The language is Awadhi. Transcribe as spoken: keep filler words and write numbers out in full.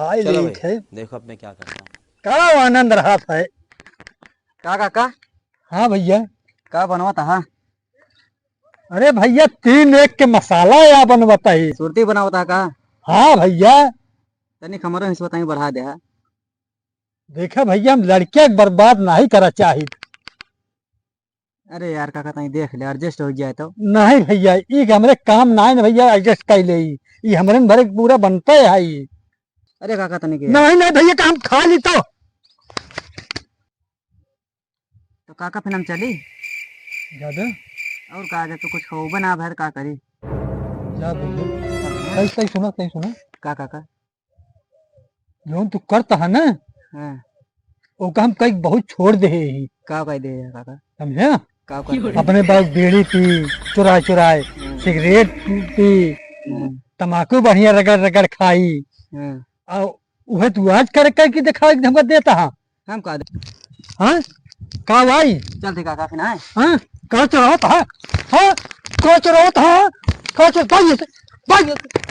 भाई चलो ठीक भाई, है। देखो अब मैं क्या करता हूँ। का आनंद रहा है। का काका? हाँ भैया। का बनवत हा? अरे भैया, तीन एक के मसाला या बनवत ही। सुरती बनवत हा का? हाँ भैया। तनिक हमरो हिस्सा तनी बढ़ा दे हा। देखा भैया, हम लड़किया के बर्बाद नहीं करा चाहित। अरे यार काका, तनी देख ले, adjust हो जाए तो। नहीं भैया, ई हमरे काम ना है ना भैया, adjust कर ले। ई हमरे में भरे पूरा बनता है ई। अरे काका, तनी के नहीं, नहीं भैया, काम खा ली तो। तो काका, फिर हम चली? ज्यादा? और का, जब तो कुछ होबे ना भर, का करी? जा भैया। सही, सही सुना, सही सुना। का काका? जौन तू करता है ना, हाँ। ओका हम कई बहुत छोड़ दे ही। का कह दे है काका? समझे? का कह दे? अपने बाप बीड़ी पी, चुराए चुराए, हम्म। सिगरेट पी, हम्म। तमाकू बढ़िया रगड़ रगड़ खाई। हम्म। और उहे तू आज कर कर के दिखा के हमका देता है। हम का दे? हाँ? का भाई? चल ठीक है, काफी ना है। हाँ? का चुरावत है? हाँ? का चुरावत है? का चुर-, भाई ये से, भाई ये से।